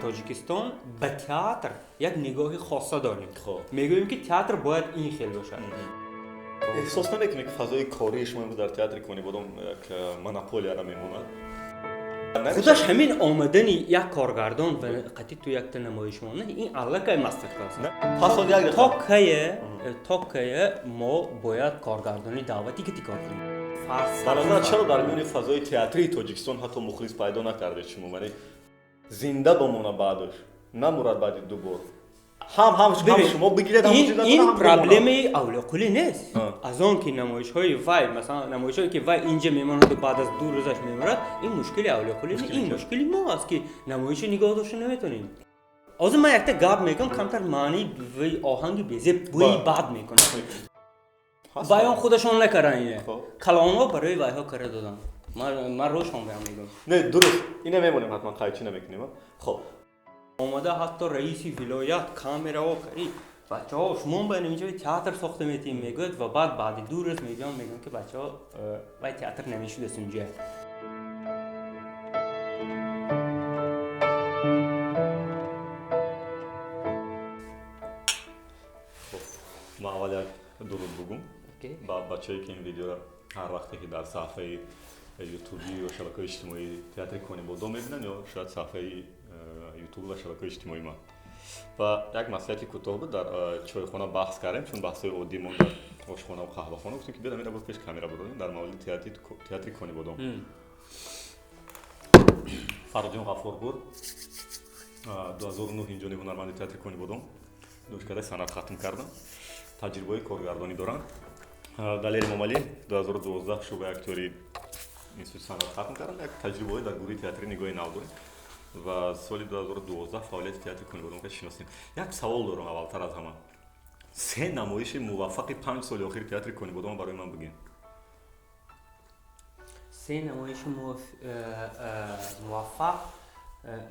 Тоҷикистон ба театр як нигоҳи хоса дорем. Мегӯем, ки театр бояд ин хел бошад. Эҳсос намекунед, ки фазои кории шумо имрӯз дар театри Конибодом як монополияро мемонад? Худаш ҳамин омадани як коргардон ва қатъи ту якта намоиш монда, ин аллакай мастер-класс. Пас од як То кае, то кае мо бояд коргардони даъватӣ ки кор кунем? Ба назар, чаро дар миёни фазои театрии Тоҷикистон ҳатто мухлис пайдо накардед шумо? Яъне зинда бомона, баъдаш намурад, баъди ду бор ҳам шумо бигиред. Ин проблемаи Авлиёқулӣ нест. Аз он ки намоишҳои вай, масалан, намоишҳое ки вай инҷа мемонаду баъд аз 2 рӯзаш мемурад, ин мушкили Авлиёқулӣ не, ин мушкили мо аст, ки намоиши нигоҳ дошта наметонем. Ҳозир ман якта гап мегӯям, камтар маънии оҳанги безеб, бӯи бад мекунад. Вайон худашон накардан, ине калонҳо барои вайҳо кара доданд. Ман рӯшон баён мегӯям. Не, дуруст, ина мемонем, ҳатман қайчӣ намекунем. Хоб. Омада ҳатто раиси вилоят камерао кари, бачаҳо, шумо ба инҷо театр сохта метиҳем, мегӯяд, ва баъд баъди 2 рӯз мегӯям, мегӯям ки бачаҳо, вай театр намешудаст унҷа. Ман аввал як дуруд бугум ба бачае, ки ин видеоро ҳар вақте ки дар саҳифаи ютубӣ ё шабакаҳои иҷтимоии театри Конибодом мебинанд ё шояд саҳифаи ютуб ва шабакаҳои иҷтимоии ман. Ва як маслиҳати кӯтоҳ буд, дар чойхона баҳс кардем, чун баҳсҳои оддӣ мон дар ошхонаву қаҳвахона. Гуфтем, ки биёд амира боз пеш камера бурдем дар мавриди театри Конибодом. Фарруҷон Ғаффорпур, 2009 инҷони ҳунарманди театри Конибодом, донишкадаи санъат хатм кардам, таҷрибаи коргардонӣ доранд. Далер Эмомалӣ, 2012 шӯъбаи актёри институти санъат хатм кардам, як таҷрибаҳое дар гурӯҳи театри «Нигоҳи нав» дорем ва соли 2012 фаъолияти театри Конибодом шиносем. Як савол дорам аввалтар аз ҳама: се намоиши муваффақи 5 соли охири театри Конибодом барои ман бигӯед. Се намоиши муваффақ?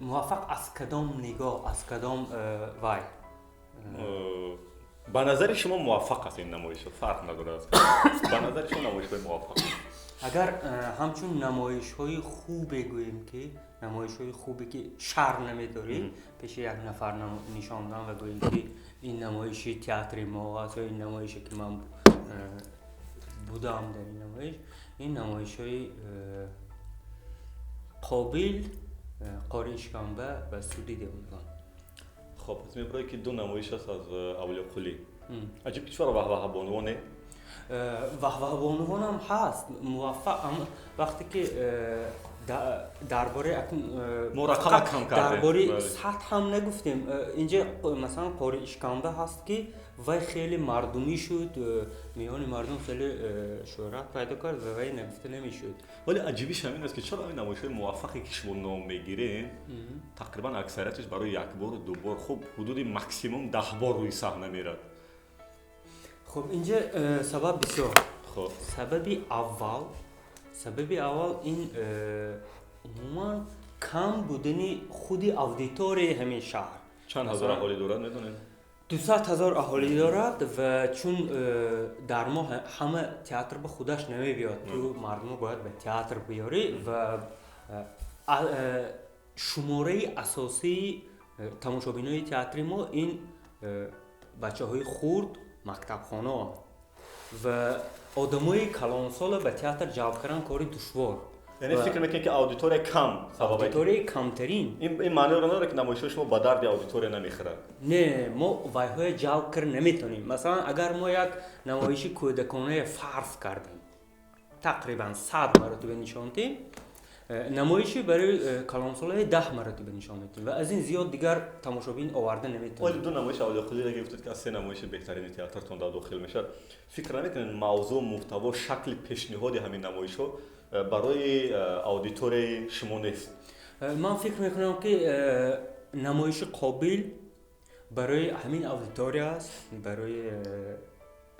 Муваффақ аз кадом нигоҳ, аз кадом вай? Ба назари шумо муваффақ аст ин намоишҳо, фарқ надорад, ба назари шумо намоишҳои муваффақ. Агар ҳамчун намоишҳои хубе гӯем, ки намоишҳои хубе ки шарм намедорӣ пеши як нафар нишон дам ва гӯем, ки ин намоиши театри мо аст ё ин намоише ки ман будам дар ин намоиш, ин намоишҳои Қобил, Қори ишкамба ва Суди девонагон. Хоб, пас мебарое, ки ду намоиш аст аз Авлиёқулӣ. Аҷиб, ки чаро Ваҳваҳабонувон не? Ваҳваҳабонувонам ҳаст муваффақ. Вақте ки дар бораи мо рақама кам кардем. Дар бораи сатҳ ҳам нагуфтем. Инҷа масалан Қори ишкамба ҳаст, ки вай хеле мардумӣ шуд, миёни мардум хеле шӯҳрат пайдо кард ва вай нагуфта намешуд. Вале аҷибиш ҳамин аст, ки чаро ҳамин намоишҳои муваффақе, ки шумо ном мегиред, тақрибан аксарияташ барои як бору ду бор, хуб, ҳудуди максимум 10 бор рӯи саҳна мерад? Хуб, инҷа сабаб бисёр. Сабаби аввал ин умуман кам будани худи аудиторияи ҳамин шаҳр. Чанд ҳазор аҳолӣ дорад, медонед? 200 000 аҳолӣ дорад ва чун дар мо ҳама театр ба худаш намебиёд, ту мардумо бояд ба театр биёрӣ ва шумораи асосии тамошобинои театри мо ин бачаҳои хурд, мактабхонао ва одамои калонсола ба театр ҷалб кардан кори душвор. Яъне фикр мекунед, ки аудитория кам сабаб? Аудиторияи камтарин. Ин маъноро надорад, ки намоишҳои шумо ба дарди аудитория намехӯрад? Не, мо вайҳоя ҷалб карда наметавонем. Масалан, агар мо як намоиши кӯдаконае фарз кардем, тақрибан 100 маротиба нишон дем, намоиши барои калонсолаи 10 маротиба нишон медиҳем ва аз ин зиёд дигар тамошобин оварда наметавонем. Оли ду намоиши Авлиёқулиро гуфтед, ки аз се намоиши беҳтарини театртон дар дохил мешавад. Фикр намекунед, мавзӯъ, муҳтаво, шакли пешниҳоди ҳамин намоишҳо барои аудиторияи шумо нест? Ман фикр мекунам, ки намоиши Қобил барои ҳамин аудитория аст, барои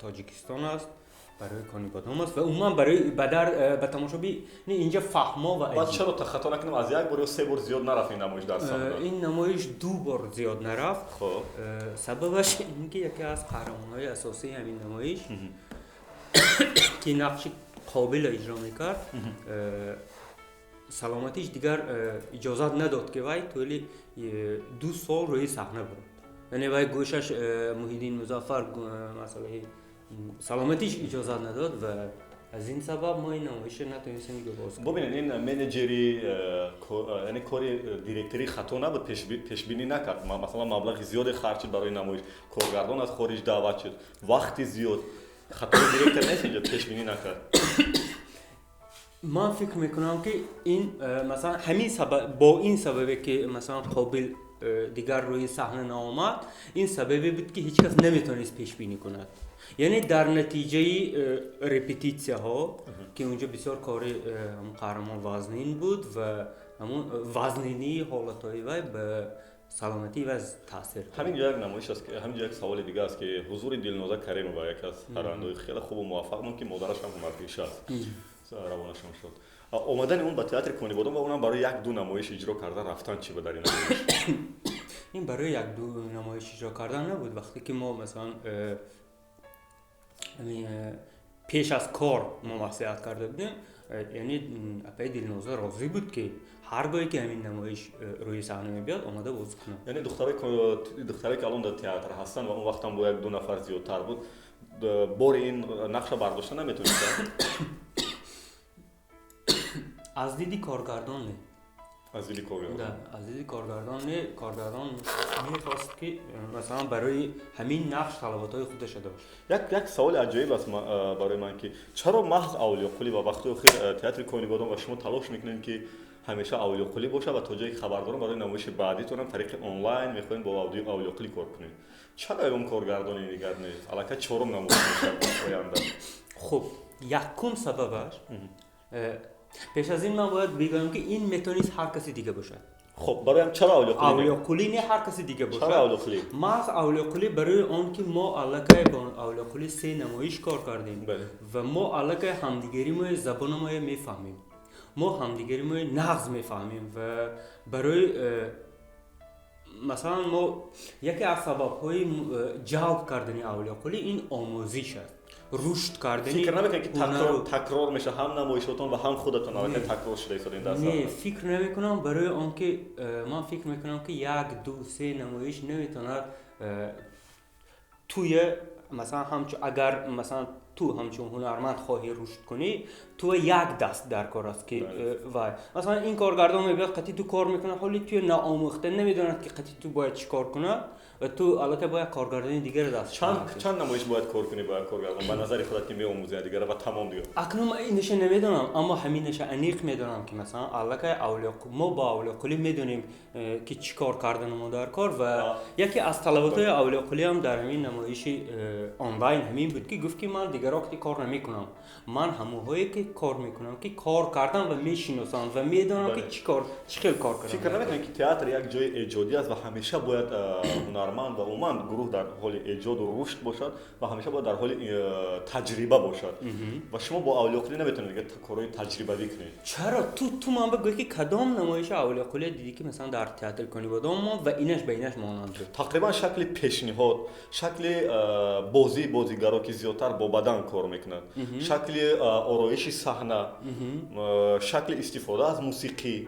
Тоҷикистон аст, барои Конибодом аст ва умуман барои ба тамошоби инҷа фаҳмо ва Баъд чаро, хато накунам, аз як бор ё се бор зиёд нарафт ин намоиш дар саҳна? Ин намоиш ду бор зиёд нарафт. Сабабаш ин ки яке аз қаҳрамонҳои асосии ҳамин намоиш, ки нақши Қобилро иҷро мекард, Саломатиш дигар иҷозат надод, ки вай тӯли 2 сол рӯи саҳна бурад. Яъне вай гӯшаш, Муҳиддин Музаффар, масъалаи саломатиш иҷозат надод ва аз ин сабаб мо ин намоиша натавонистем боз. Бубинед, ин менеҷери, яъне кори директорӣ хато набуд, пешбинӣ накард. Масалан, маблағи зиёде харҷ шуд барои намоиш, коргардон аз хориҷ даъват шуд, вақти зиёд. Хатои директор нест инҷо, пешбинӣ накард? Ман фикр мекунам, ки ин масалан ҳамин сабаб, бо ин сабабе ки масалан Қобил дигар рӯи саҳна наомад, ин сабабе буд, ки ҳеҷ кас наметавонист пешбинӣ кунад. Яъне дар натиҷаи репетитсияҳо, ки унҷо бисёр кори қаҳрамон вазнин буд ва ҳамун вазнинии ҳолатҳои вай ба саломатии вай таъсир. Ҳамин ҷо як намоиш аст, ҳамин ҷо як саволи дига аст, ки ҳузури Дилноза Каримова, яке аз сарояндаҳои хеле хубу муваффақ, ки модараш ҳам ҳунарпеша аст, равонашон шуд, омадани он ба театри Конибодом ва онам барои як ду намоиш иҷро кардан рафтан чӣ буд дар ин намоиш? Ин барои як ду намоиш иҷро кардан набуд. Вақте ки мо масалан пеш аз кор мо маслиҳат карда будем, яъне апаи Дилноза розӣ буд, ки ҳар гоҳе ки ҳамин намоиш рӯи саҳна мебиёд, омада бозӣ кунад. Яъне духтаре ки алон дар театр ҳастанд ва он вақтам бо як ду нафар зиёдтар буд, бори ин нақша бардошта наметонистанд? Аз диди коргардон не. Аз диди коргардон? Да, аз диди коргардон не. Коргардон мехост, ки масалан барои ҳамин нақш талаботҳои худаша дошт. Як саволи аҷоиб аст барои ман, ки чаро маҳз Авлиёқулӣ ва вақтҳои охир театри Конибодом ва шумо талош мекунед, ки ҳамеша Авлиёқулӣ бошад, ва то ҷое ки хабар дорам, барои намоиши баъдитонам тариқи онлайн мехоҳем бо Авлиёқулӣ кор кунед. Чаро ягон коргардони дигар нест? Аллакай чорум намоиш мешавад оянда. Хуб, якум сабабаш, пеш аз ин ман бояд бигӯям, ки ин метавонист ҳар каси дига бошад. Хуб, бароям чаро Авлиёқулӣ? Авлиёқулӣ не, ҳар каси дига бошад. Чаро Авлиёқулӣ? Маҳз Авлиёқулӣ барои он ки мо аллакай бо Авлиёқулӣ се намоиш кор кардем ва мо аллакай ҳамдигаримои забономое мефаҳмем, мо ҳамдигаримои нағз мефаҳмем. Ва барои масалан мо яке аз сабабҳои ҷалб кардани Авлиёқулӣ ин омӯзиш аст, рушд кардани. Фикр намекунед, ки такрор мешавад ҳам намоишотон ва ҳам худатон аллакай такрор шуда истодед дар? Не, фикр намекунам, барои он ки ман фикр мекунам, ки як, ду, се намоиш наметавонад туя масалан ҳамчун, агар масалан ту ҳамчун ҳунарманд хоҳӣ рушд кунӣ, ту як даст дар кор аст, ки вай масалан ин коргардон мебиёд, қатъи ту кор мекунад, ҳоли туя наомӯхта, намедонад, ки қатъи ту бояд чӣ кор кунад, ва ту аллакай бояд коргардони дигар даст. Чанд намоиш бояд кор кунӣ бо як коргардон, ба назари худат, ки меомӯзӣ дигара ва тамом дигар? Акнун ман инаша намедонам, аммо ҳаминаша аниқ медонам, ки масалан аллакай мо бо Авлиёқулӣ медонем, ки чӣ кор карданамо дар кор. Ва яке аз талаботҳои Авлиёқулиам дар ҳамин намоиши онлайн ҳамин буд, ки гуфт, ки ман дигаро ки кор намекунам, ман ҳамонҳое ки кор мекунам, ки кор кардам ва мешиносам ва медонам, ки чӣ кор, чӣ хел кор кардам. Фикр намекунед, ки театр як ҷои эҷодӣ аст ва ҳамеша бояд ҳунарманд ва умуман гурӯҳ дар ҳоли эҷоду рушд бошад ва ҳамеша бояд дар ҳоли таҷриба бошад, ва шумо бо Авлиёқулӣ наметавонед дигар корҳои таҷрибавӣ кунед? Чаро? Ту ман бигӯй, ки кадом намоиши Авлиёқулӣ дидӣ, ки масалан дар театри Конибодом монд ва инаш ба инаш монанд буд? Тақрибан шакли пешниҳод, шакли бозии бозигаро, ки зиёдтар бо бадан кор мекунад, шакли ороиши саҳна, шакли истифода аз мусиқӣ,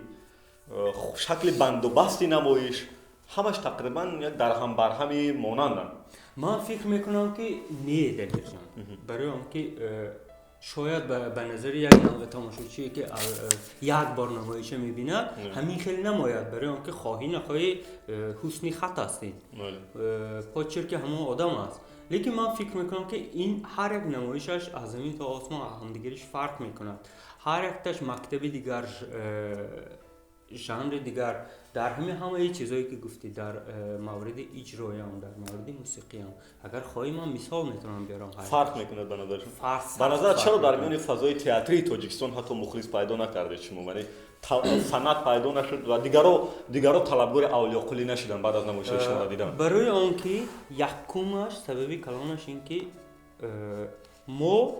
шакли бандубасти намоиш, ҳамаш тақрибан як дарҳамбарҳами монанданд. Ман фикр мекунам, ки не, Далерҷон, барои он ки шояд ба назари як тамошочие, ки як бор намоиша мебинад, ҳамин хел намояд, барои он ки хоҳӣ нахоҳӣ ҳусни хат ҳастед, почерки ҳамон одам аст. Лекин ман фикр мекунам, ки ин ҳар як намоишаш аз замин то осмон ҳамдигариш фарқ мекунад, ҳар якташ мактаби дигар, жанри дигар. Дар ҳамин ҳамаи чизое ки гуфтӣ, дар мавриди иҷроям, дар мавриди мусиқиям, агар хоҳӣ, ман мисол метавонам биёрам. Фарқ мекунад ба назар? Ба назар, чаро дар миёни фазои театрии Тоҷикистон ҳатто мухлис пайдо накардед шумо, яъне фанат пайдо нашуд ва дигаро талабгори Авлиёқулӣ нашуданд баъд аз намоишҳои шуморо дидан? Барои он ки якумаш, сабаби калонаш ин ки мо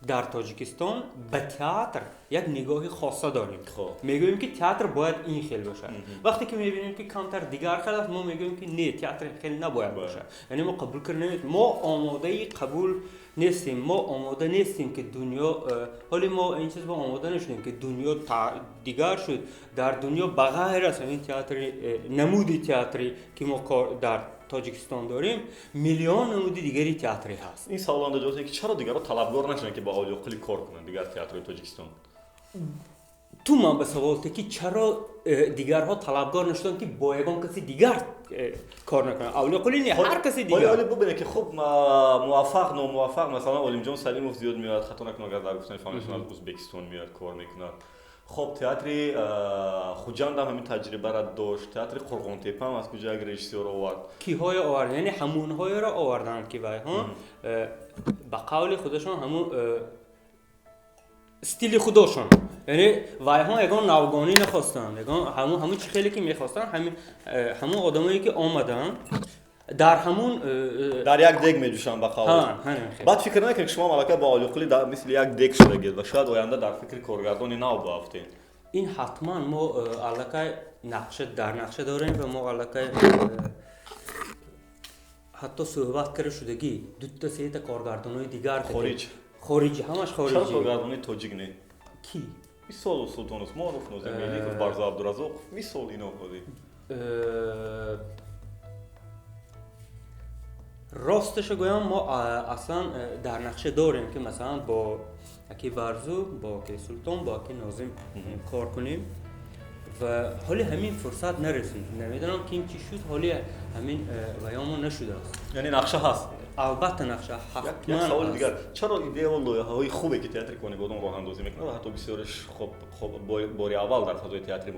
Дар Тоҷикистон ба театр як нигоҳи хоса дорем. Мегӯем, ки театр бояд ин хел бошад. Вақте ки мебинем, ки камтар дигар хел аст, мо мегӯем, ки не, театр ин хел набояд бошад. Яъне мо қабул карда наметавонем, мо омодаи қабул нестем, мо омода нестем, ки дунё, ҳоле мо ин чиз бо омода нашудем, ки дунё дигар шуд. Дар дунё ба ғайр аз ҳамин театри, намуди театре, ки мо дар Тоҷикистон дорем, миллион намуди дигари театре ҳаст. Ин савол андоҷа, ки чаро дигарро талабгор нашуданд, ки бо Авлиёқулӣ кор кунанд, дигар театрҳои Тоҷикистон? Ту ман ба савол, ки чаро дигарҳо талабгор нашуданд, ки бо ягон каси дигар кор накунанд, Авлиёқулӣ не, ҳар каси дигар. Ҳоли бубинед, ки хуб, муваффақ, номуваффақ, масалан, Олимҷон Салимов зиёд меояд, хато накунам, агар дар гуфтани фаҳмишон, аз Ӯзбекистон меояд, кор мекунад. Хоб, театри Хуҷанд ҳам ҳамин таҷрибаро дошт, театри Қурғонтепа ҳам аз куҷо як режиссёр овард. Киҳое овард? Яъне ҳамунҳоеро оварданд, ки вайҳо ба қавли худашон ҳамун стили худошон, яъне вайҳо ягон навгонӣ нахостанд, ягон ҳамун чи хеле ки мехостанд, ҳамун одамое, ки омаданд, дар ҳамун Дар як дег меҷӯшанд, ба қавл. Баъд фикр накунед, ки шумо малака бо Олиқулӣ мисли як дег шудагед ва шояд оянда дар фикри коргардони нав баафтед? Ин ҳатман мо аллакай нақша дар нақша дорем ва мо аллакай ҳатто суҳбат карда шудагӣ дута сета коргардонои дигар. Хориҷ? Хориҷи, ҳамаш хориҷи. Чаро коргардони тоҷик не? Ки? Мисол, Султон Усмонов, Нозим Меликов, Барзу Абдуразоқов, мисол, ино ҳозир. Росташо гӯям, мо аслан дар нақша дорем, ки масалан бо аки Барзу, бо аки Султон, бо аки Нозим кор кунем ва ҳоли ҳамин фурсат нарасид. Намедонам, ки ин чӣ шуд, ҳоли ҳамин ваёмо нашудааст. Яъне нақша ҳаст? Албатта, нақша. Як саволи дигар: чаро идеяву лоиҳаҳои хубе, ки театри Конибодом роҳандозӣ мекунад ва ҳатто бисёреш бори аввал дар фазои театри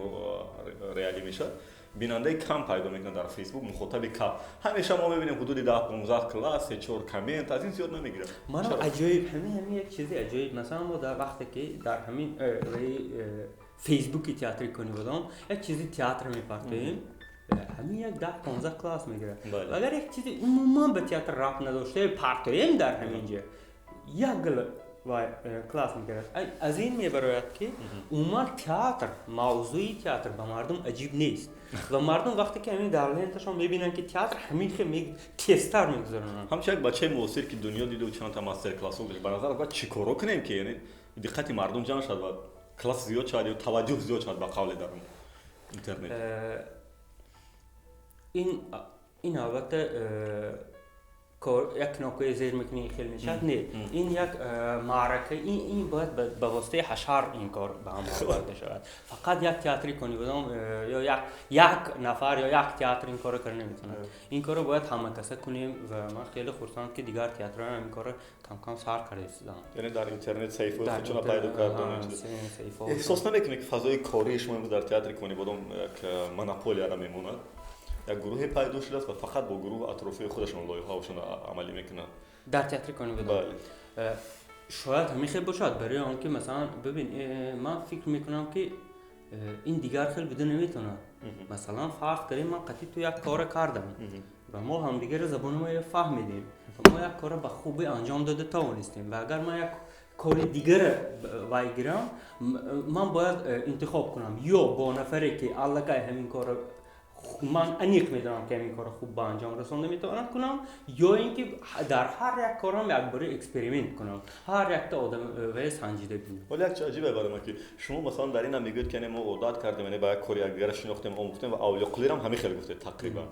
реалӣ мешавад, бинандаи кам пайдо мекунад дар Фейсбук, мухотаби кам? Ҳамеша мо мебинем ҳудуди 10-15 класс, се чор коммент, аз ин зиёд намегирад. Манам аҷоиб, ҳамин як чизи аҷоиб. Масалан, мо дар вақте ки дар ҳамин Фейсбуки театри Конибодом як чизи театр мепартоем, ҳамин як 10-15 класс мегирад. Агар як чизи умуман ба театр рабт надошта партоем, дар ҳамин ҷо як гил класс мегирад. Аз ин мебарояд, ки умуман театр, мавзӯи театр ба мардум аҷиб нест ва мардум вақте ки ҳамин дар ленташон мебинанд, ки театр, ҳамин хел тезтар мегузаронанд. Ҳамчун як бачаи муосир, ки дунё диду чандта мастер классҳо гузашт, ба назар бояд чӣ коро кунем, ки яъне диққати мардум ҷамъ шавад ва класс зиёд шавад ё таваҷҷӯҳ зиёд шавад, ба қавле, дар интернет? Ин албатта як кнопкаи зер мекунӣ, хел мешавад, не. Ин як маърака, ин бояд ба воситаи ҳашар ин кор ба ҳам оварда шавад. Фақат як театри Конибодом ё як нафар ё як театр ин корро карда наметавонад. Ин корро бояд ҳамакаса кунем ва ман хеле хурсанд, ки дигар театрҳоям ин корро камкам сар карда истоданд. Яъне дар интернет саҳифаҳои худшона пайдо кардан. Эҳсос намекунед, ки фазои кории шумо имрӯз дар театри Конибодом як монополияра мемонад? Як гурӯҳе пайдо шудааст ва фақат бо гурӯҳ атрофии худашон лоиҳаҳошон амалӣ мекунанд. Дар театри Конибодом? Бале. Шояд ҳамин хел бошад, барои он ки масалан, бибин, ман фикр мекунам, ки ин дигар хел буда наметавонад. Масалан, фарз кардем, ман қатъи ту як кора кардам ва мо ҳамдигарро забони мо фаҳмидем ва мо як корро ба хубӣ анҷом дода тавонистем ва агар ман як кори дигара вай гирам, ман бояд интихоб кунам ё бо нафаре, ки аллакай ҳамин корро ман аниқ медонам, ки ҳамин корро хуб ба анҷом расонда метавонам кунам, ё ин ки дар ҳар як корам якбора эксперимент кунам, ҳар якта одам вай санҷида бинам. Вале як чиз аҷибе барои ман, ки шумо масалан дар инам мегӯед, ки яъне мо одат кардем, яъне ба як кори якдигарро шинохтем, омӯхтем ва Авлиёқулиам ҳамин хел гуфтед тақрибан.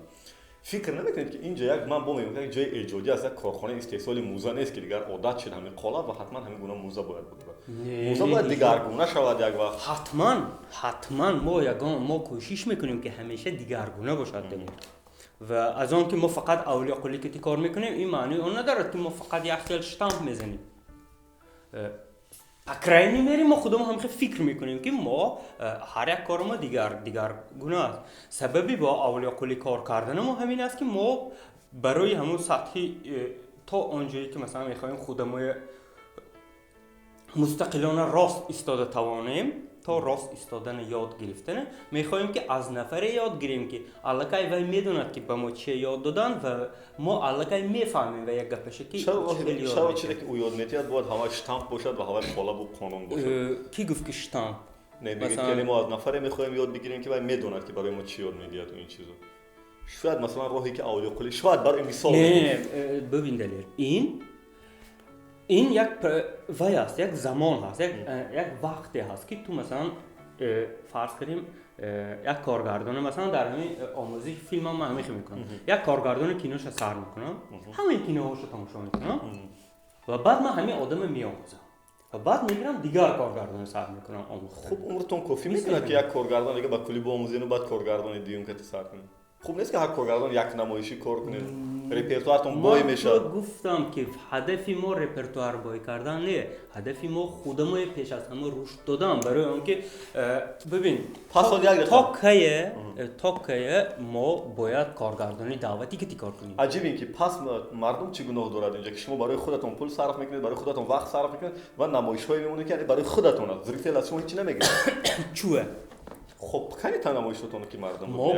Фикр намекунед, ки инҷо як, ман бо мегӯям, як ҷои эҷодӣ аст, як корхонаи истеҳсоли мӯза нест, ки дигар одат шуд ҳамин қолаб ва ҳатман ҳамин гуна мӯза бояд буда? Мӯза бояд дигаргуна шавад як вақт. Ҳатман, ҳатман, мо ягон, мо кӯшиш мекунем, ки ҳамеша дигаргуна бошад ва аз он ки мо фақат Авлиёқулӣ ки кор мекунем, ин маънии он надорад, ки мо фақат як хел штамп мезанем. По крайней мере, мо худамон ҳам хел фикр мекунем, ки мо ҳар як кори мо дигаргуна аст. Сабаби бо Авлиёқулӣ кор кардани мо ҳамин аст, ки мо барои ҳамун сатҳи то он ҷое, ки масалан мехоҳем худамоя мустақилона рост истода тавонем. то рост истодана ёд гирифтана мехоҳем, ки аз нафаре ёд гирем, ки аллакай вай медонад, ки ба мо чие ёд додан, ва мо аллакай мефаҳмем ва як гапаша ки чаро чизе ки ӯ ёд метиҳад, бояд ҳамаи штамп бошад ва ҳамаи қолабу қонун бошад? Кӣ гуфт, ки штамп? Не, мегӯед, ки мо аз нафаре мехоҳем ёд бигирем, ки вай медонад, ки барои мо чӣ ёд медиҳад. Ин чизо шояд, масалан, роҳе ки Авлиёқулӣ шояд, барои мисол. Не, бибин, Далер, ин як вай аст, як замон ҳаст, як вақте ҳаст, ки ту, масалан, фарз кардем, як коргардоне, масалан, дар ҳамин омӯзиши филмам ман ҳамин хел мекунам: як коргардони киноша сар мекунам, ҳамаи киноҳошо тамошо мекунам ва баъд ман ҳамин одама меомӯзам ва баъд мегирам, дигар коргардоно сар мекунам омӯхтан. Хуб, умртон кофӣ мекунад, ки як коргардон дига ба куллӣ биомӯзену баъд коргардони дуюм кати сар кунед? Хуб нест, ки ҳар коргардон як намоишӣ кор кунед, репертуартон бой мешавад. Гуфтам, ки ҳадафи мо репертуар бой кардан не, ҳадафи мо худамое пеш аз ҳама рушд додан, барои он ки бибин, то кае мо бояд коргардони даъватӣ ки кор кунем. Аҷиб ин ки пас мардум чӣ гуноҳ дорад инҷа, ки шумо барои худатон пул сарф мекунед, барои худатон вақт сарф мекунед ва намоишҳое мемонед, ки барои худатон аст, зритель аз шумо ҳеҷ намегирад? Чӯе? Хуб, кани та намоишотоно ки мардум мо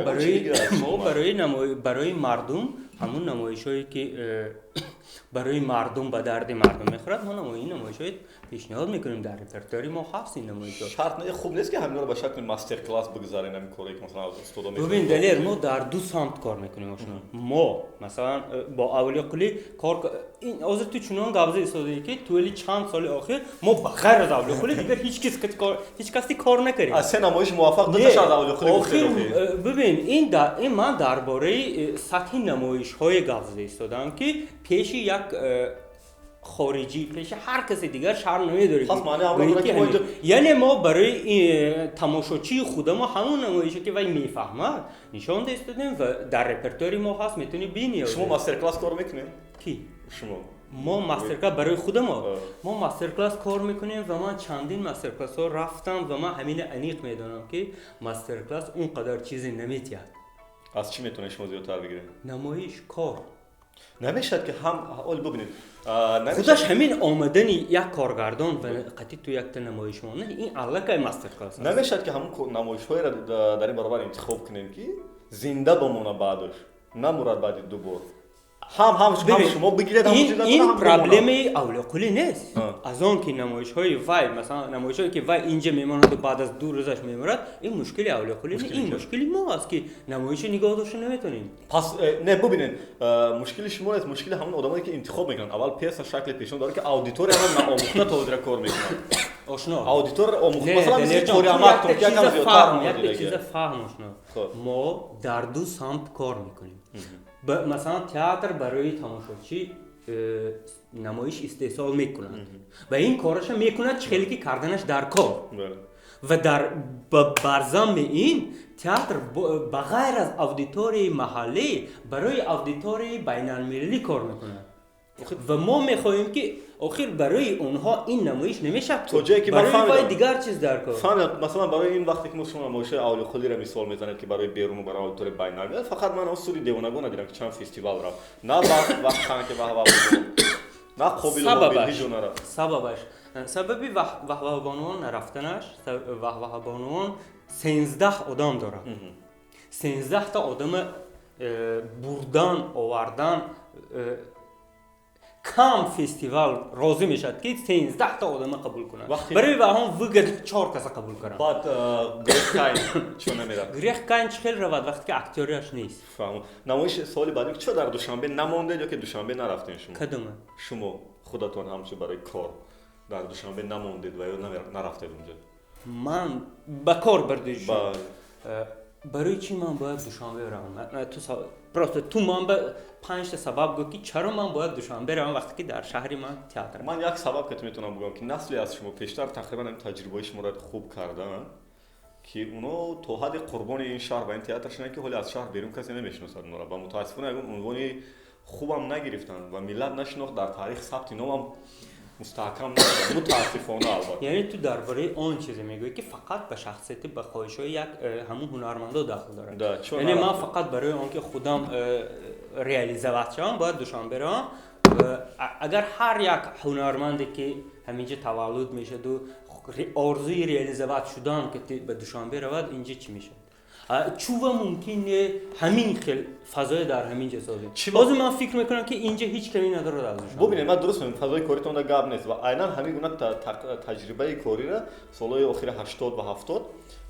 барои мардум, ҳамун намоишҳое ки барои мардум, ба дарди мардум мехӯрад, мо ин намоишҳои пешниҳод мекунем, дар репертуари мо ҳаст ин намоишҳо. Шарт не, хуб нест, ки ҳаминро ба шакли мастер класс бигузарем, ҳамин коре ки, масалан, аз устодо? Бибин, Далер, мо дар ду самт кор мекунем. Ошно, мо, масалан, бо Авлиёқулӣ кор, ин ҳозир ту чунон гап зада истодаӣ, ки тӯли чанд соли охир мо ба ғайр аз Авлиёқулӣ дигар ҳеҷ каси кор накардем. Аз се намоиши муваффақ дуташа аз Авлиёқулӣ. Охир, бибин, ин ман дар бораи сатҳи намоишҳое гап зада истодам, ки пеши як хориҷӣ, пеши ҳар касе дигар шарм намедорем. Яъне мо барои тамошочии худамо ҳамон намоише ки вай мефаҳмад, нишон истодем ва дар репертуари мо ҳаст, метавонӣ бинӣ. Шумо мастер-класс кор мекунед? Ки? Шумо. Мо мастер-класс барои худамо, мо мастер-класс кор мекунем ва ман чандин мастер-классҳо рафтам ва ман ҳамина аниқ медонам, ки мастер-класс он қадар чизе наметиҳад. Аз чӣ метавонед шумо зиёдтар бигиред? Намоиш, кор. Намешавад, ки ҳам ҳол бибинед. Худаш ҳамин омадани як коргардон ва қатъи ту якта намоиш мондан, ин аллакай мастер-класс. Намешавад, ки ҳамун намоишҳоеро дар ин баробар интихоб кунем, ки зинда бимона, баъдаш намурад, баъди ду бор ҳам шумо бигиред? Ин проблемаи Авлиёқулӣ нест. Аз он ки намоишҳои вай, масалан, намоишҳое ки вай инҷа мемонаду баъд аз 2 рӯзаш мемурад, ин мушкили Авлиёқулӣ не, ин мушкили мо аст, ки намоишо нигоҳ дошта наметонем. Пас не, бубинед, мушкили шумо нест, мушкили ҳамон одамое ки интихоб мекунанд. Аввал пьеса шакли пешон дорад, ки аудиторияро наомӯхта то ҳозира кор мекунад. Ошно. Аудитория омӯхта, масалан, мисли Қориамактон, ки якам зиёдтар. Як чиза фаҳм, ошно, мо дар ду самт кор мекунем. Масалан, театр барои тамошочӣ намоиш истеҳсол мекунад ва ин кораша мекунад, чӣ хеле ки карданаш дар кор, ва дар барзамми ин театр ба ғайр аз аудиторияи маҳаллӣ барои аудиторияи байналмилалӣ кор мекунад ва мо мехоҳем, ки охир барои онҳо ин намоиш намешавад. То ҷое ки ман барои вай дигар чиз дар кор. Фаҳмидам. Масалан, барои ин вақте ки мо шумо намоишҳои Авлиёқулиро мисол мезанед, ки барои беруну барои аудиторияи байналмилал, фақат ман он суди девонагона дидам, ки чанд фестивал рафт, на вақт ки ваҳва, на Қобилу Ҳобил, ҳеҷ ҷо нарафт. Сабабаш, сабаби Ваҳваҳбонувон нарафтанаш, Ваҳваҳбонувон 13 одам дорад, 13-та одама бурдан, овардан, кам фестивал розӣ мешавад, ки 13-та одама қабул кунад. Барои ваҳон выгод чор каса қабул кунад. Баъд Грех Кайн чо намерафт? Грех Кайн чӣ хел равад, вақте ки актёрияш нест? Фаҳмам. Намоиш, суоли баъдӣ: чо дар Душанбе намондед ё ки Душанбе нарафтем шумо? Кадома? Шумо худатон ҳамчун барои кор дар Душанбе намондед ва ё нарафтед унҷо? Ман ба кор бардои, барои чӣ ман бояд Душанбе равам? Ту просто ту ман ба панҷта сабаб гӯ, ки чаро ман бояд Душанбе равам, вақте ки дар шаҳри ман театр. Ман як сабаб ки метавонам бигӯям, ки насле аз шумо пештар тақрибан ҳамин таҷрибаи шуморо хуб карданд, ки оно то ҳадди қурбони ин шаҳр ва ин театр шуданд, ки ҳоле аз шаҳр берун касе намешиносад онро ва мутаассифона ягон унвони хубам нагирифтанд ва миллат нашинохт, дар таърих сабти номам мустаҳкам нашуд, мутаассифона, албатта. Яъне ту дар бораи он чизе мегӯӣ, ки фақат ба шахсияти, ба хоҳишҳои як ҳамун ҳунармандо дахл дорад. Яъне ман фақат барои он ки худам реализовать шавам, бояд Душанбе равам? Агар ҳар як ҳунарманде ки ҳаминҷа таваллуд мешаду Орзуи реализовать шудан ки ба Душанбе равад, инҷа чӣ мешавад? Чува мумкин ҳамин хел фазои дар ҳамин ҷо созем. Ҳозир ман фикр мекунам, ки инҷа ҳеҷ каме надорад аз Душанбе. Бубинед, ман дуруст мегӯям, фазои коритон гап нест ва айнан ҳамин гуна таҷрибаи кориро солҳои охири 80 ва 70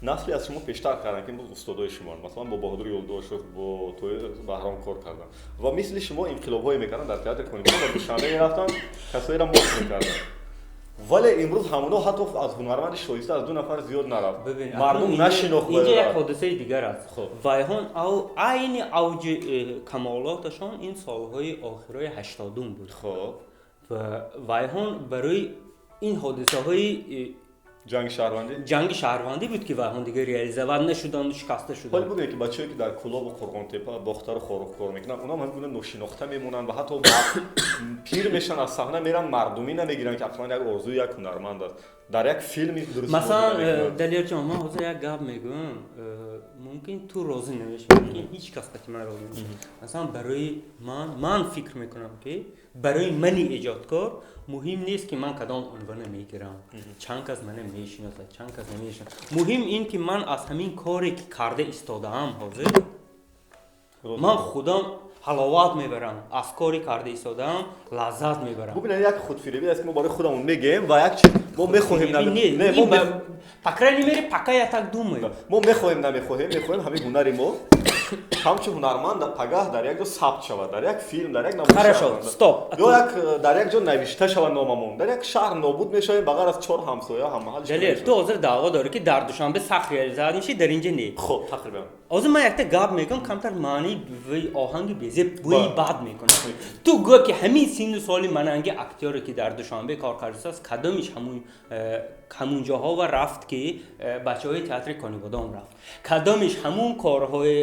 насли аз шумо пештар карданд, ки имрӯз устодои шумоанд. Масалан, бо Баҳодур Юлдошев, бо Тоир Баҳром кор карданд ва мисли шумо инқилобҳое мекарданд дар театри Конибодом ва Душанбе мерафтанд, касоеро мош мекарданд. Вале имрӯз ҳамоно ҳатто аз ҳунарманди шоиста аз ду нафар зиёд нарафт, мардум нашинохт. Инҷа як ҳодисаи дигар аст. Вайҳон айни авҷи камолоташон ин солҳои охирои 80-ум буд. Ва вайҳон барои ин ҳодисаҳои ҷанги шаҳрвандӣ, ҷанги шаҳрвандӣ буд, ки вайҳон дигар реализовать нашуданд, шикаста шуданд. Ҳоли бубинед, ки бачаҳое, ки дар Кӯлобу Қурғонтепа, Бохтару Хоруғ кор мекунанд, онҳам ҳамин гуна ношинохта мемонанд ва ҳатто пир мешаванд, аз саҳна меранд, мардумӣ намегиранд, ки ақаллан як орзуи як ҳунарманд аст дар як филми дуруст. Масалан, Далерҷон, ман ҳозир як гап мегӯям, мумкин ту розӣ намешавӣ, мумкин ҳеҷ кас қати ман розӣ намешавад. Масалан, барои ман фикр мекунам, ки барои мани эҷодкор муҳим нест, ки ман кадом унвона мегирам, чанд кас мана мешиносад, чанд кас намешиносад. Муҳим ин ки ман аз ҳамин коре, ки карда истодаам, ҳозир ман худам ҳаловат мебарам, аз кори карда истодаам лаззат мебарам. Бубинед, як худфиребӣ аст, ки мо барои худамон мегӯем ва як чиз мо мехоҳем, по крайней мере, пока я так думаю. Мо мехоҳем, намехоҳем, мехоҳем ҳамин ҳунари мо ҳамчун ҳунарманд пагаҳ дар як ҷо сабт шавад, дар як филм, дар як Хорошо, стоп. Ё як дар як ҷо навишта шавад номамон. Дар як шаҳр нобуд мешавем, ба ғайр аз чор ҳамсоя, ҳаммаҳал. Далер, ту ҳозир даъво дорӣ, ки дар Душанбе сахт реализовать мешӣ, дар инҷа не. Хоб, тақрибан. Ҳозир ман якта гап мегӯям, камтар маънии оҳанги безеб бӯи бад мекунад. Ту гӯ, ки ҳамин синну соли мананги актёре, ки дар Душанбе кор кардааст, кадомиш ҳамун ҷоҳо ва рафт, ки бачаҳои театри Конибодом рафт, кадомиш ҳамун корҳои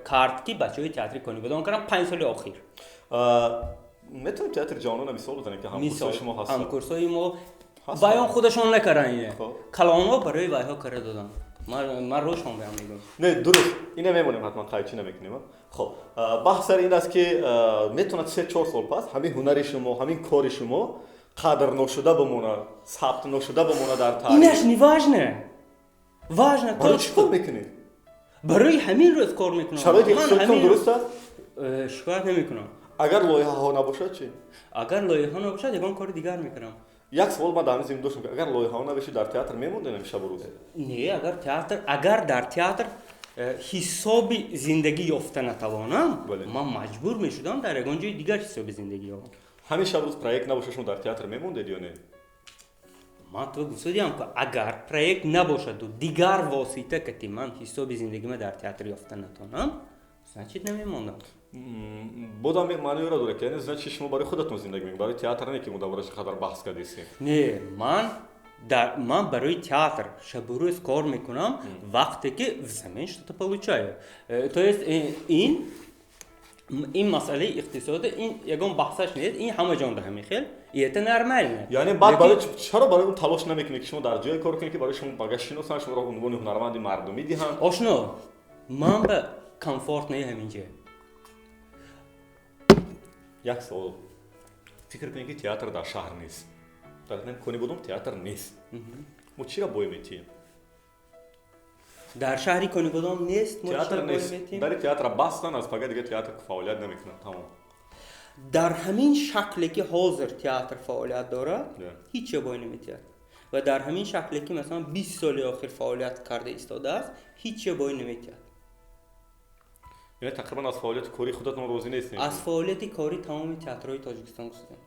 кард, ки бачаҳои театри Конибодом карданд 5 соли охир? Метавонем театри ҷавонона мисол бизанем, ки ҳамкурсҳои шумо ҳастанд. Ҳамкурсҳои мо вайон худашон накарданд, ине калонҳо барои вайҳо карда доданд. Ман рӯшон баён мегӯям. Не, дуруст, ина мемонем, ҳатман қайчӣ намекунем. Хоб, баҳс сари ин аст, ки метавонад 3-4 сол пас ҳамин ҳунари шумо, ҳамин кори шумо қадр ношуда бимонад, сабт ношуда бимонад дар таърих. Инаш не важно, важно. Барои чӣ кор мекунед? Барои ҳамин рӯз кор мекунам. Шароити иқтисодитон дуруст аст? Шикоят намекунам. Агар лоиҳаҳо набошад чӣ? Агар лоиҳа набошад, ягон кори дигар мекунам. Як савол ман дар ҳамин зимн доштам: агар лоиҳаҳо набошад, дар театр мемондем ҳамин шабу рӯз? Не, агар театр, агар дар театр ҳисоби зиндагӣ ёфта натавонам, ман маҷбур мешудам дар ягон ҷои дигар ҳисоби зиндагӣ ёбам. Ҳамин шаб рӯз проект набошад, шумо дар театр мемондед ё не? Ман ту гуфтодиам, ки агар проект набошаду дигар восита кати ман ҳисоби зиндагима дар театр ёфта натавонам, значит, намемондам. Бодам маъноеро дорад, ки яъне, значит, шумо барои худатон зиндагӣ мекунед, барои театр не, ки мо дар борааш қадар баҳс кардистем. Не, ман барои театр шабу рӯз кор мекунам, вақте ки взамен что-то получаю. То есть ин масъалаи иқтисодӣ, ин ягон баҳсаш нест, ин ҳама ҷонда ҳамин хел, и это нормально. Яъне баъд барои чаро барои он талош намекунед, ки шумо дар ҷое кор кунед, ки барои шумо багаш шиносанд, шуморо унвони ҳунарманди мардумӣ диҳанд? Ошно, ман ба комфорт не ҳаминҷа. Як савол: фикр кунед, ки театр дар шаҳр нест, дар Конибодом театр нест, мо чиро бой метиҳем? Дар шаҳри Конибодом нест? Театр нест, дари театра бастан, аз пага дига театр фаъолият намекунад, тамом. Дар ҳамин шакле, ки ҳозир театр фаъолият дорад, ҳеҷ бой наметиҳад ва дар ҳамин шакле, ки масалан 20 соли охир фаъолият карда истодааст, ҳеҷ бой наметиҳад. Яъне тақрибан аз фаъолияти кории худатон розӣ нестем? Аз фаъолияти кори тамоми театрҳои Тоҷикистон гуфтам.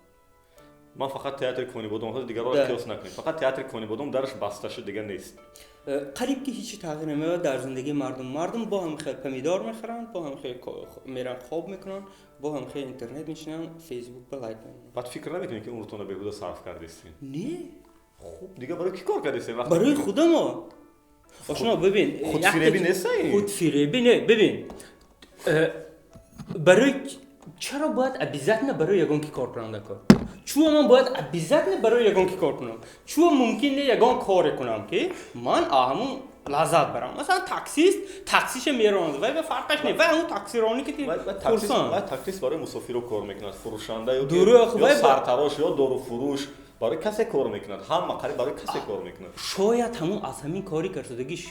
Ман фақат театри Конибодом, ҳозир дигарро қиёс накунем, фақат театри Конибодом дараш баста шуд, дигар нест. Қариб ки ҳеҷ тағйир намеёбад дар зиндагии мардум. Мардум бо ҳам хел помидор мехӯранд, бо ҳам хел меран хоб мекунанд, бо ҳам хел интернет мешинанд, Фейсбук ба лайк мемонанд. Баъд фикр намекунед, ки умртонро беҳуда сарф кардистем? Не. Хуб, дигар барои кӣ кор кардистем? Барои худамо, ошно, бибин. Худфиребӣ нест ин? Худфиребӣ не, бибин, барои чаро бояд обязательно барои ягон ки кор кунам дар кор? Чӯ ман бояд обязательно барои ягон ки кор кунам? Чӯ мумкин не ягон коре кунам, ки ман ҳамун лаззат барам? Масалан, таксист таксиша меронад, вай ба фарқаш не, вай ҳамун таксиронӣ ки хурсанд. Вай таксист барои мусофиро кор мекунад, фурӯшанда ё сартарош ё доруфурӯш. Барои касе кор мекунад, ҳама қариб барои касе кор мекунад. Шояд ҳамун аз ҳамин кори карсудагиш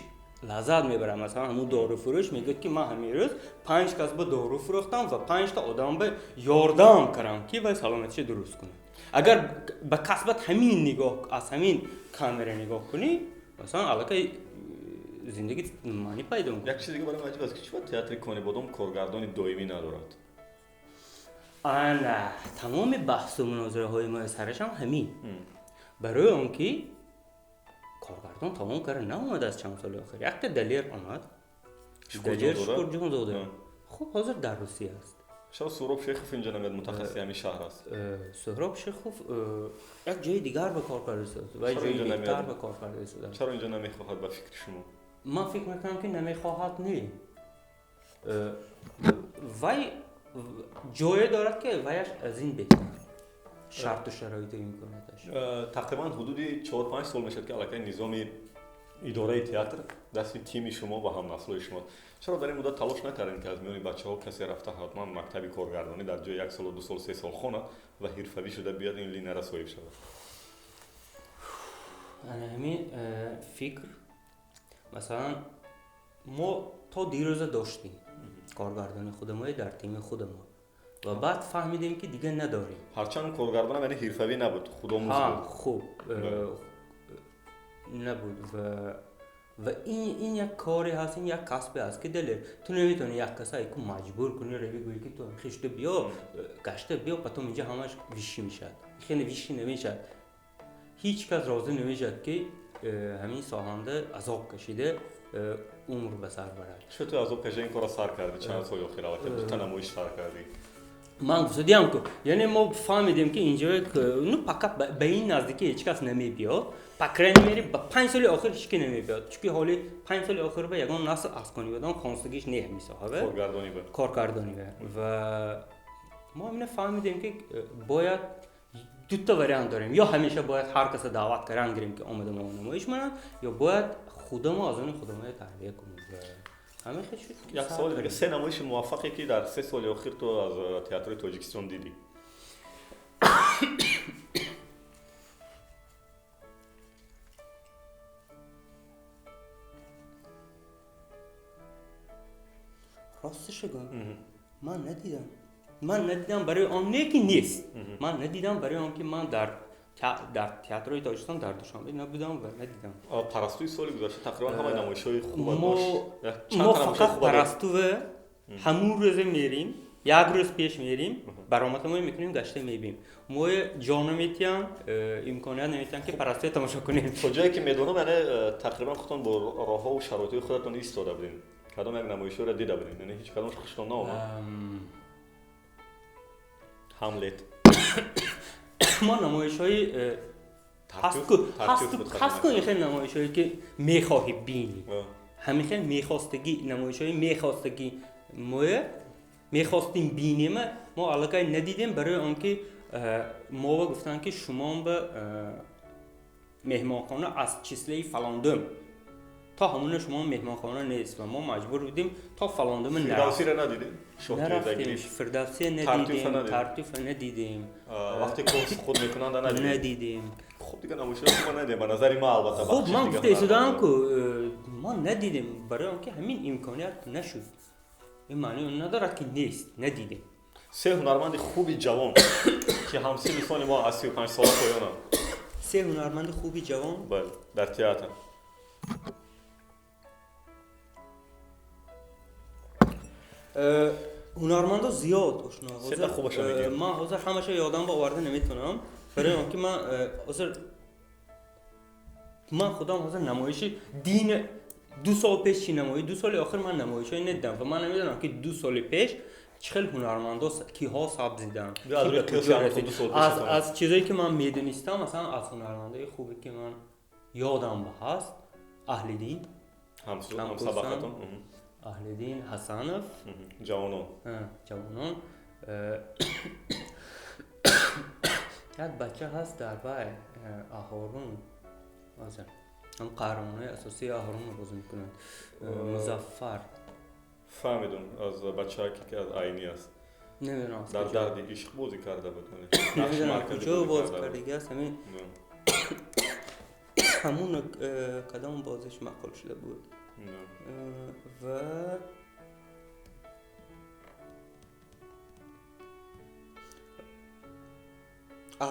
лаззат мебарад. Масалан, ҳамун дорӯфурӯш мегӯяд, ки ман ҳамин рӯз 5 кас ба дору фурӯхтам ва 5 та одам ба ёрдам кардам, ки вай саломатиша дуруст кунад. Агар ба касбат ҳамин нигоҳ, аз ҳамин камера нигоҳ кунӣ, масалан, аллакай зиндагӣ маънӣ пайдо мекунад. Як чиз дига барои ман аҷиб аст, ки чӣ театри Конибодом коргардони доимӣ надорад? Ана, тамоми баҳсу мунозираҳои мо сарашам ҳамин. Барои он ки коргардон тамом карда наомадааст чанд соли охир. Якта Далер омад. Далер Шукурҷонзода. Хуб, ҳозир дар Русия аст. Чаро Суҳроб Шехов инҷа намеяд, мутахассиси ҳамин шаҳр аст? Суҳроб Шехов як ҷои дигар ба кор карда истодааст ва ҷои беҳтар ба кор карда истодааст. Чаро инҷа намехоҳад ба фикри шумо? Ман фикр мекунам, ки намехоҳад не. Вай ҷое дорад, ки ваяш аз ин беҳтар шарту шароиту имконияташ. Тақрибан ҳудуди 4-5 сол мешавад, ки аллакай низоми идораи театр дасти тими шумо ва ҳамнаслои шумо. Чаро дар ин муддат талош накардем, ки аз миёни бачаҳо касе рафта ҳатман мактаби коргардонӣ дар ҷои 1 солу 2 сол, 3 сол хонад ва ҳирфавӣ шуда биёд, ин линияро соҳиб шавад? Ана ҳамин фикр, масалан, мо то дирӯза доштем коргардони худамое дар тими худамо ва баъд фаҳмидем, ки дига надорем. Ҳарчанд коргардонам яъне ҳирфавӣ набуд, худомӯз буд. Хуб набуд ва ин як коре ҳаст, ин як касбе ҳаст, ки Далер, ту наметавонӣ як каса ку маҷбур кунӣ, рави гӯӣ, ки ту хишта биё, гашта биё, потом инҷа ҳамаш вишӣ мешавад. Хеле вишӣ намешавад. Ҳеҷ кас розӣ намешавад, ки ҳамин соҳанда азоб кашида умр ба сар барад. Чӣ ту азоб кашида ин корро сар кардӣ? Чанд соли охир аллакай дута намоиш сар кардӣ? Ман гуфтадиам, ку яъне мо фаҳмидем, ки инҷо ну пока ба ин наздикӣ ҳеҷ кас намебиёд, по крайней мере ба 5 соли охир ҳеҷ ки намебиёд, чунки ҳоли 5 соли охир ба ягон насл аз Конибодом хонстагиш не ҳамин соҳава коргардонӣ ба коргардонӣ ва мо ҳамина фаҳмидем, ки бояд дута вариант дорем: ё ҳамеша бояд ҳар каса даъват кардан гирем, ки омада мо намоиш монад, ё бояд худамо аз они худамо тарбия кунем. Ҳамин хел шуд. Як саволи дига: се намоиши муваффақе, ки дар 3 соли охир ту аз театрои Тоҷикистон дидӣ? Росташо гӯям, ман надидам. Ман надидам барои он не, ки нест, ман надидам барои он ки ман дар театрои Тоҷикистон дар Душанбе набудам ва надидам. Парастуи соли гузашта тақрибан ҳамаи намоишҳои хуба дошт. Мо фақат Парастуве ҳамун рӯзе мерим, як рӯз пеш мерим, баромадамое мекунем, гашта мебинем. Мо ҷо наметиҳанд, имконият наметиҳанд, ки Парастуе тамошо кунем. То ҷое ки медонам, яъне тақрибан худтон бо роҳҳову шароитҳои худатон истода будем. Кадом як намоишҳоро дида будем? Яъне ҳеҷ кадомаш хуштон наомад? Ҳамлет. Мо намоишҳои ҳастку ин хел намоишҳое, ки мехоҳӣ бинӣ, ҳамин хел мехостагӣ, намоишҳои мехостагӣ моя мехостем бинема, мо аллакай надидем, барои он ки мова гуфтанд, ки шумо ба меҳмонхона аз числаи фалондум то ҳамуна шумо меҳмонхона нест ва мо маҷбур будем то фалондума. Фирдавсиро надидем? Нарафтем, Фирдавсия надидем, Тартюфа надидем. Вақте кос худ мекунанд надидем? Надидем. Хуб, дига намоишҳоро хуба надидем, ба назари ман албатта. Хуб, ман гуфта истодам, ку мо надидем барои он ки ҳамин имконият нашуд. Ин маънии он надорад, ки нест, надидем. Се ҳунарманди хуби ҷавон, ки ҳамсинни соли мо, аз 35 сола поёнанд. Се ҳунарманди хуби ҷавон? Бале, дар театр. Ҳунармандо зиёд ошно. Сета хубаша мегӯем. Ман ҳозир ҳамаша ёдам ба оварда наметавонам, барои он ки ман ҳозир ман худам ҳозир намоиши дин 2 сол пеш чӣ намои, 2 соли охир ман намоишҳое надидам ва ман намедонам, ки 2 соли пеш чӣ хел ҳунармандо киҳо сабзиданд. Аз чизое, ки ман медонистам, масалан, аз ҳунармандои хубе, ки ман ёдам ба ҳаст, Аҳлиддин, ҳамсабақатон, Аҳлиддин Ҳасанов. Ҷавонон. Ҷавонон. Як бача ҳаст дар вай Аҳорун, ҳозир ҳам қаҳрамонои асосии Аҳорунро бозӣ мекунад, Музаффар. Фаҳмидум, аз бачаке, ки аз Айнӣ аст. Намедонам. Дар дарди ишқ бозӣ карда буд. Намедонам куҷо бозӣ кардагӣ аст. Ҳамин ҳамун кадом бозиш маъқул шуда буд. Ва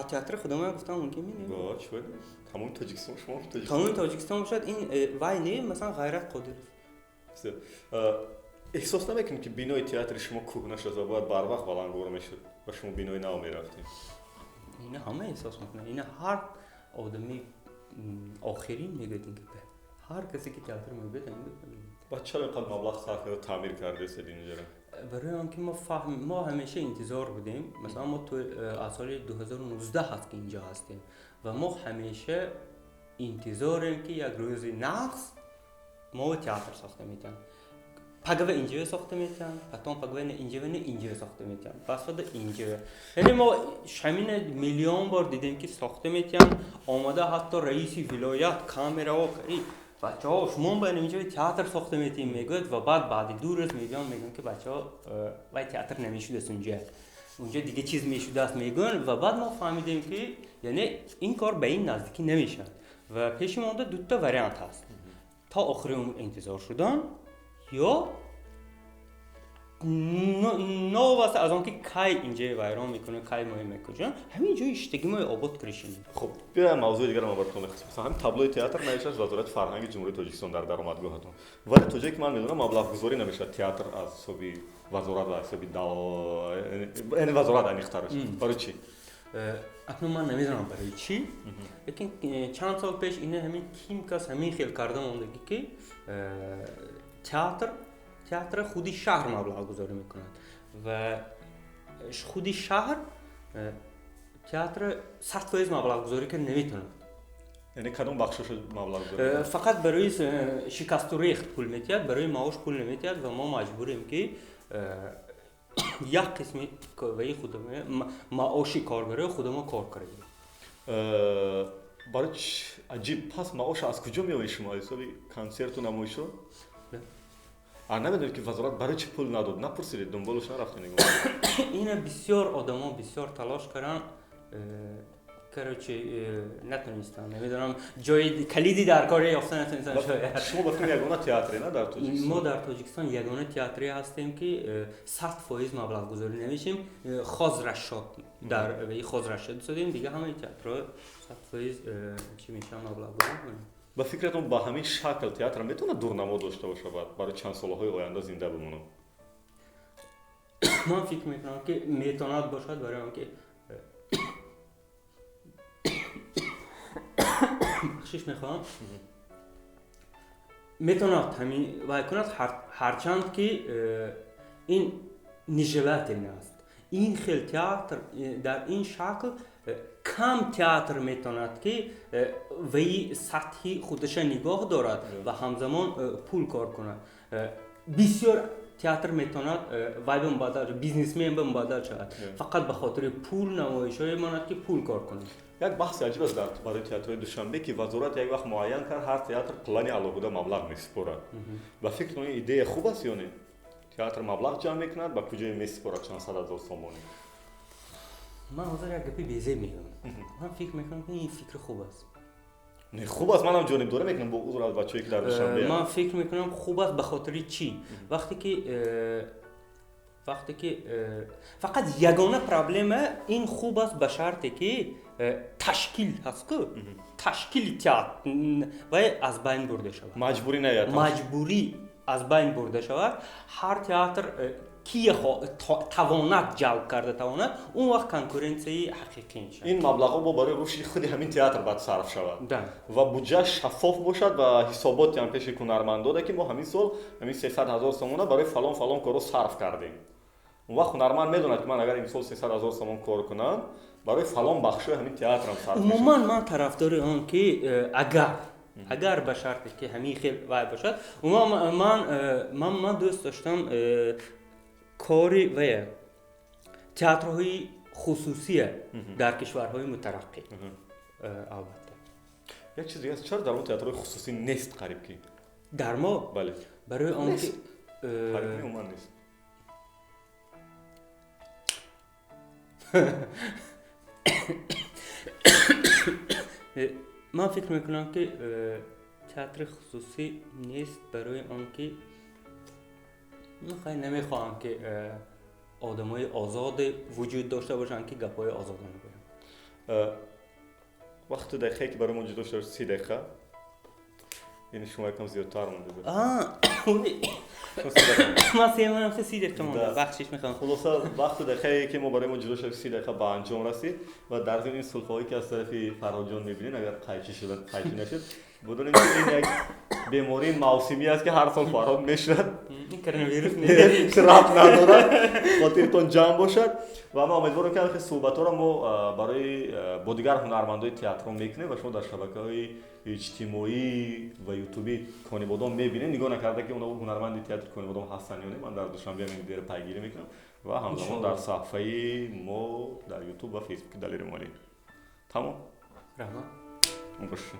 театри худамон гуфтам мумкин мебинем. Ба чӣ? Тамоми Тоҷикистон шумо Тоҷикистон. Тамоми Тоҷикистон бошад ин вай не, масалан Ғайрат Қодиров. Эҳсос намекунед ки бинои театри шумо кӯҳна шуд ва бояд барвақт баландгор мешуд ва шумо бинои нав мерафтед? Ина ҳама эҳсос мекунанд. Ина ҳар одами охирин мегӯяд ин гапа. Ҳар касе ки театр мегӯяд ин гапа. Ба чаро инқадр маблағ сарф карда таъмир кардесед инҷаро? Барои он ки мо ҳамеша интизор будем. Масалан мо аз соли 2019 ҳаст ки инҷо ҳастем ва мо ҳамеша интизорем ки як рӯзи нақс мо театр сохта метавонем. Пагава инҷо сохта метавонем, потом пагава инҷо не инҷо сохта метавонем. Пас фарда инҷо. Яъне мо ҳамин миллион бор дидем ки сохта метавонем. Омада ҳатто раиси вилоят камераҳо бачаҳо шумо ба инҷо театр сохта метавонем мегӯяд ва баъд баъди 2 рӯз мебиён мегӯянд ки бачаҳо вай театр намешудааст унҷа. Унҷа дига чиз мешудааст мегӯянд ва баъд мо фаҳмидем ки яъне ин кор ба ин наздикӣ намешавад ва пеши мо онда дута вариант ҳаст. То охири умр интизор шудан ё новобаста аз он ки кай инҷо вайрон мекунад, кай моя мекунад, ҳамин ҷои иштагӣ моя обод кунишем. Хуб, биёем мавзӯи дигарро ман баратон мехостам. Масалан, ҳамин таблои театр навиштааст Вазорати фарҳанги Ҷумҳурии Тоҷикистон дар даромадгоҳатон. Вале то ҷое ки ман медонам маблағгузорӣ намешавад театр аз ҳисоби вазорат ва ҳисоби яъне вазорат аниқтараш. Барои чӣ? Акнун ман намедонам барои чӣ, лекин чанд сол пеш ина ҳамин ким кас ҳамин хел карда мондагӣ ки театр худи шаҳр маблағгузорӣ мекунад ва худи шаҳр театр 100% маблағгузорӣ карда наметавонад. Яъне кадом бахшашо маблағгузорӣ? Фақат барои шикасту рехт пул метиҳад, барои маош пул наметиҳад ва мо маҷбурем ки як қисми ваи худам маоши коргарои худамо кор кардем. Барои аҷиб, пас маош аз куҷо меояд шумо? Аз ҳисоби консерту намоишҳо? Намедонед ки вазорат барои чӣ пул надод? Напурсидед, дунболаш нарафтед? Ина бисёр одамо бисёр талош карданд, короче натонистанд. Намедонам ҷои калиди дар коре ёфта натонистанд. Шумо ба фикр ягона театре на дар Тоҷикистон? Мо дар Тоҷикистон ягона театре ҳастем ки 100% маблағгузорӣ намешем. Хозрашод дар хозрашод содем, дига ҳамаи театрҳо 100% чӣ мешаванд маблағгузорӣ. Ба фикратон ба ҳамин шакл театр метавонад дурнамо дошта бошад барои чанд солаҳои оянда зинда бимонад? Ман фикр мекунам ки метавонад бошад, барои он ки бахшиш мехоҳам, метавонад ҳамин вай кунад, ҳарчанд ки ин нежелательно аст. Ин хел театр дар ин шакл кам театр метавонад ки ваи сатҳи худаша нигоҳ дорад ва ҳамзамон пул кор кунад. Бисёр театр метавонад вай ба мубаддал, бизнесмен ба мубаддал шавад. Фақат ба хотири пул намоишҳое монад ки пул кор кунад. Як баҳси аҷиб аст дар барои театрҳои Душанбе ки вазорат як вақт муайян кард ҳар театр плани алоҳида маблағ месупорад. Ба фикр ин идея хуб аст ё не? Театр маблағ ҷамъ мекунад, ба куҷое месупорад чанд сад ҳазор сомонӣ? Ман ҳозир як гапи безеб мегӯям. Ман фикр мекунам ки ин фикр хуб аст. Не, хуб аст, манам ҷонибдорӣ мекунам бо узр аз бачаҳое ки дар Душанбе. Ман фикр мекунам хуб аст ба хотири чӣ? Вақте ки фақат ягона проблема ин хуб аст ба шарте ки ташкил ҳаст ку, ташкили театр вай аз байн бурда шавад. Маҷбурӣ наяд. Маҷбурӣ аз байн бурда шавад. Ҳар театр ки тавонад ҷалб карда тавонад, он вақт конкуренсияи ҳақиқӣ мешавад. Ин маблағҳо бо барои рушди худи ҳамин театр баъд сарф шавад ва буҷа шаффоф бошад ва ҳисоботи ҳам пеши ҳунармандода ки мо ҳамин сол ҳамин 300 ҳазор сомона барои фалон фалон корро сарф кардем. Он вақт ҳунарманд медонад ки ман агар имсол 300 ҳазор сомон кор кунам, барои фалон бахшои ҳамин театрам сарф мешавад. Умуман ман тарафдори он ки агар ба шарте ки ҳамин хел вай бошад, умуман ман дӯст доштам кори вая театрҳои хусусия дар кишварҳои мутараққӣ. Албатта. Як чиз дига аст, чаро дар мо театрҳои хусусӣ нест қариб ки? Дар мо? Бале. Барои он ки қариб умуман нест. Ман фикр мекунам, ки театри хусусӣ нест, барои он ки намехоҳам, ки одамои озоде вуҷуд дошта бошанд, ки гапҳои озодона гӯянд. Вақту дақиқае, ки барои мо ҷудо шуда, 30 дақиқа, ини шумо якам зиёдтар монда. Ман семанам 30 дақиқа монда, бахшиш мехоҳам. Хулоса, вақту дақиқае, ки мо барои мо ҷудо шуда, 30 дақиқа ба анҷом расид ва дар зимни ин сулфаҳое, ки аз тарафи Фарҳодҷон мебинед, агар қайчӣ шуда, қайчӣ нашуд, будонем, ки ин як бемории мавсимӣ аст, ки ҳар сол Фарҳод мешавад. Ин коронавирус. Рабт надорад, хотиртон ҷамъ бошад. Ва ман умедворам, ки ҳамин суҳбатҳоро мо барои бо дигар ҳунармандои театрон мекунем ва шумо дар шабакаҳои иҷтимоӣ ва ютуби Конибодом мебинед, нигоҳ накарда, ки онҳо ҳунарманди театри Конибодом ҳастанд ё не. Ман дар Душанбе ҳамин видеоро пайгирӣ мекунам ва ҳамзамон дар саҳифаи мо дар Ютуб ва Фейсбуки Далери Молӣ. Тамом. Раҳмат. Бошед.